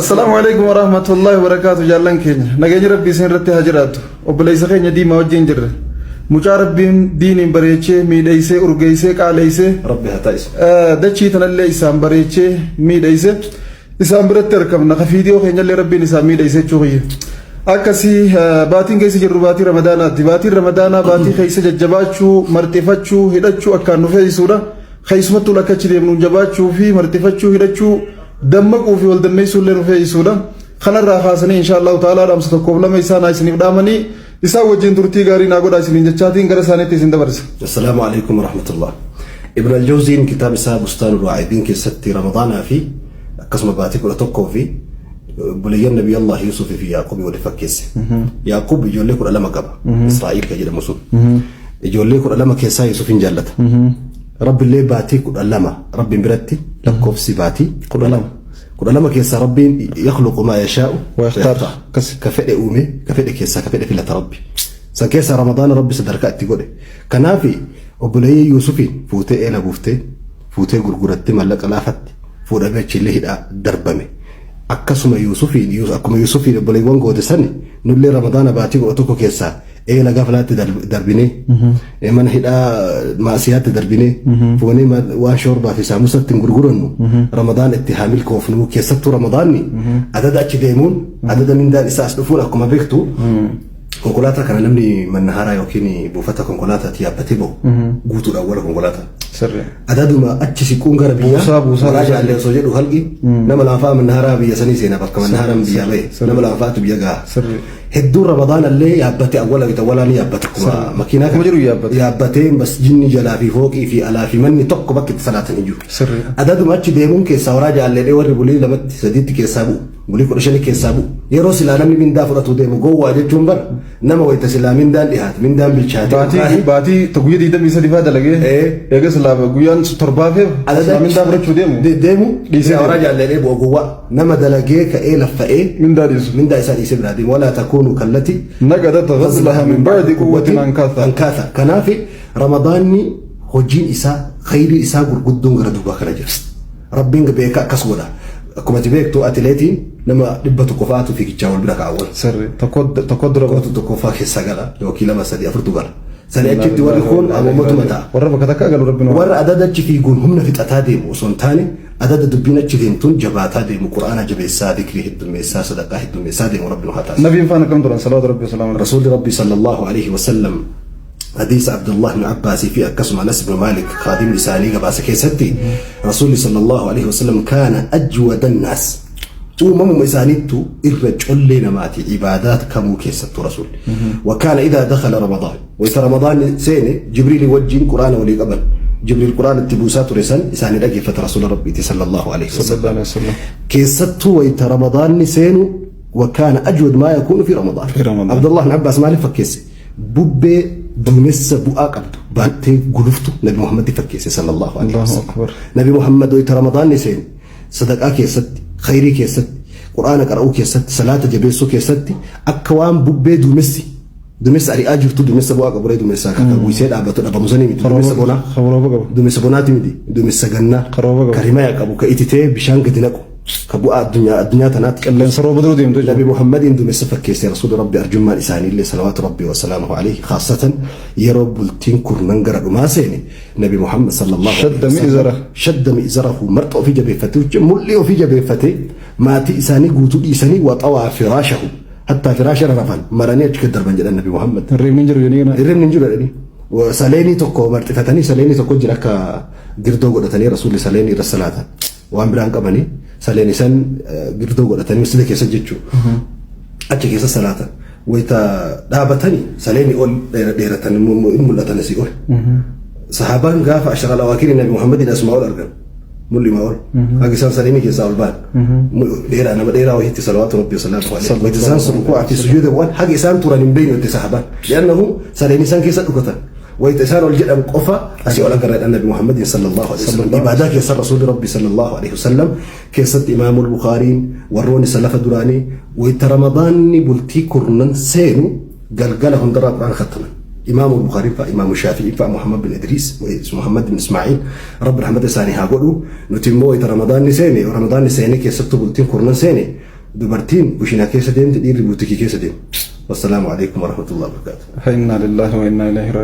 Assalaamu alaikum warahmatullahi wabarakaatu jaallan keenya nageenyi rabbii isin irratti haa jiraatu obboleessa keenya diimaa wajjin jirra mucaa rabbiin diiniin bareechee miidheeysee urgeeysee qaaleeysee Rabbi haa taasisu. Dachii tanallee isaan bareechee miidheeyse isaan biratti argamna ka fiidiyoo keenyallee rabbiin isaan miidheeyse jechuu kiyya akkasii baatiin keessa jirru baatii ramadaanaati baatiin ramadaanaa baatii keessa jajjabaachuu marxifachuu hidhachuu akkaan nu feesisuudha keessumattuu lakka achi deemnuun jabaachuu fi marxifachuu hidhachuu dammaquu fi wal dammeessuu illee nu fe'isuudha. Kanarraa kaasanii insha Allahu ta'ala dhaamsa tokkoof lama isaan haa isiniif dhaamanii isaan wajjin turtii gaarii naa godhaa isiniin jechaatiin gara isaaniitti isin dabarsa. Assalaamu alaikum warahmatullah. Ibn al-Jawziin kitaaba isaa Bustaanul Waa'idiin keessatti Ramadaanaa fi akkasuma baatii 11 fi obboleeyyan Nabii Allah Yuusuf fi Yaaqoob wali fakkeesse. Yaaqoob ijoollee 12 qaba. Israa'iil kan jedhamu sun. Ijoollee 12 keessaa Yuusufin jaallata. Rabbillee baatii 12 Rabbiin biratti lakkoofsi baatii 12. 12 keessaa Rabbiin yakhluqu maa yashaa'u wa yakhtaar. Akkas. Ka fedhe uume, ka fedhe keessaa ka fedhe filata Rabbi. San keessaa Ramadaana Rabbi sadarkaa itti godhe. Kanaaf obboleeyyii Yuusufiin fuutee eela buuftee, fuutee gurgurattee maallaqa laafatti fuudhamee achiillee hidhaa darbame. Akkasuma Yuusufiin, akkuma Yuusufiin obboleewwan goote sani nullee Ramadaana baatii 11 keessaa eela gaflaatti darbinee mana hidhaa maasiyaatti darbinee fuunee waan shoorbaa fi saamusatti hin gurgurannu Ramadaan itti haa milkoofnu. Keessattuu Ramadaanni adada achi deemuun adada mindaan isaa as dhufuun akkuma beektu konkolaataa kana namni mannaharaa yookiin buufata konkolaataatti yaabbatee bahu guutuudhaan wala konkolaataa. Sirri. Adaduma achi siquun gara biyyaa Buusaa, buusaa, waraa buusaa. Jaallee osoo jedhu halqi nama lama mannaharaa biyya sanii seenaa bakka mannaharaan biyyaa bahe nama lama fa'aatu biyya gaha. Sirri. Hedduun Ramadaan illee yaabbate awwala bita awwalaa ni yaabbata akkuma makiinaa Akkuma jiru yaabbata. Yaabbatee masjidni jalaa fi fooqii fi alaa fi manni tokko bakki itti salaatan hin jiru. Sirri. Adaduma achi deemuun keessaa waraa jaalleedhee warri bulii lamatti sadiitti keessaa bu'u. Bulii 15 keessaa bu'u. Yeroo silaa namni mindaa fudhatu deemu gowwaa jechuun bara nama wayita silaa mindaan dhihaate mindaan bilchaate. Baatii baatii guyyaa 23 fa'aa dalagee eega silaa guyyaan torbaafeef silaa mindaa fudhachuu deemu. Deemu Dhiisee waraa jaalleedhee bu'a gowwaa. Nama dalagee ka'ee laffa'ee mindaa dhiisu. Mindaa isaa dhiisee biraa deemu. Walaa takuunu kallati naqadat ghazlaha min ba'di quwwatin ankaatha. Ankaatha. Kanaaf Ramadaanni hojiin isaa khayrii isaa gurguddoon gara duubaa kana jira. Rabbiin beeka akkas godha. Akkuma ati beektu atileetiin nama 100 fa'aatu fiigichaa wal bira kaa'awwan. Sirri. Tokko tokko dura Tokkotu tokkoffaa keessa gala yookiin lama sadii afurtu gala. Sani achitti warri kun amommatuma ta'a. Warra bakka takka galu Rabbiin Warra adada achi fiiguun humna fixataa deemu osoo hin taane adada dubbiin achi deemtuun jabaataa deemu Qur'aana jabeessaa, dhikrii heddummeessaa, sadaqaa heddummeessaa deemu Rabbi nu haa taasisu. Nabiin faana akkam turan salawaatu Rabbi wasalaamu alayhi. Rasuulli Rabbi sallallahu alaihi wasallam hadiisa Abdullah ibn Abbaasii fi akkasuma Anas ibn Maalik kaadimni isaanii gabaasa keessatti Rasuulli sallallahu alaihi wasallam kaana ajwada naas uumamuma isaaniittu irra collee namaati ibaadaat kamuu keessattuu Rasuulli. Wa kaana idaa dakhala Ramadaan wayita Ramadaan seene Jibriilii wajjin Qur'aana walii qaban. Jibriil Qur'aana itti buusaa ture san isaanii dhageeffata Rasuula Rabbiiti sallallahu alaihi wasallam. Sallallahu alaihi wasallam. Keessattuu wayita Ramadaanni seenu wa kaana ajwad maa yakuunu fi Ramadaan. Fi Ramadaan. Abdullah ibn Abbaas maaliif fakkeesse? Bubbee duumessa bu'aa qabdu baattee guluftu Nabi Muhammad fakkeesse sallallahu alaihi Allahu wasallam. akbar. Nabi Muhammad wayita Ramadaanni seenu sadaqaa keessatti, khayrii keessatti, Qur'aana qara'uu keessatti, salaata jabeessuu keessatti akka waan bubbee duumessi duumessa ari'aa jirtu duumessa bu'aa qabu ree duumessa akka guysee dhaabbatu dhabamu sanii miti duumessa bonaa Karooba qabu. Duumessa bonaati miti duumessa gannaa Karooba qabu. ka rimaya qabu ka ititee bishaan gadi naqu ka bu'aa addunyaa tanaatti Qilleensa rooba dura deemtu jechuudha. Nabi Muhammadiin duumessa fakkeesse Rasuulli Rabbi arjummaan isaaniillee salawaatu Rabbi wasalaamuhu alayhi khaasatan yeroo bultiin kurnan gara dhumaa seene Nabi Muhammad sallallahu alaihi Shadda wasallam mi'zara. Shadda mi'zarahu marxa ofii jabeeffatee mul'ii ofii jabeeffatee maatii isaanii guutuu dhiisanii waxawaa firaashahu hattaa firaasha rarafan maranii achi gad darban jedhan Nabi Muhammad. Hirribni hin jiru jedhanii kana. Hirribni hin jiru jedhanii. Saleenii tokko marxifatanii saleenii tokko jira akka girdoo godhatanii Rasuulli saleenii irra salaatan. Waan biraan qabanii saleenii san girdoo godhatanii masjida keessa jechuudha. Achi keessa salaatan. Wayita dhaabatanii saleenii ol dheeratan hin mul'atan asii ol. Sahaabaan gaafa ashara lawaakiin Nabi Muhammadiin asumaa ol argan. Mul'imaa ol. Haga isaan saleenii keessaa ol ba'an. Dheeraa nama dheeraa wayiitti salawaatu Rabbi wasalaamu alayhi. Wayita isaan ruku'aa fi sujuuda bu'an haga isaan turan hin beeknu itti sahaabaan. Li'annahu saleenii isaan keessa dhukatan. Wayita isaan ol jedhan qofa asii ol agarra jedhan Nabi Muhammadiin sallallahu alaihi wasallam. Ibaadaa keessa Rasuulli Rabbi sallallahu alaihi wasallam keessatti Imaamul Bukhaariin warroonni salafa duraanii wayita Ramadaanni bultii kurnan seenu galgala hundarraa Qur'aana khattaman. Imaamul Bukhaariin fa'a, Imaamu Shaafi'iin fa'a, Muhammad bin Idriis, Muhammad bin Ismaa'iil, Rabbi rahmata isaanii haa godhu. Nuti immoo wayita Ramadaanni seene, Ramadaanni seenee keessattuu bultiin kurnan seene Dubartiin kushiinaa keessa deemti, dhiirri buutikii keessa deema. Wassalaamu alaikum warahmatullahi wabarakatuh. Inna lillahi wa inna ilaihi raaji'uun.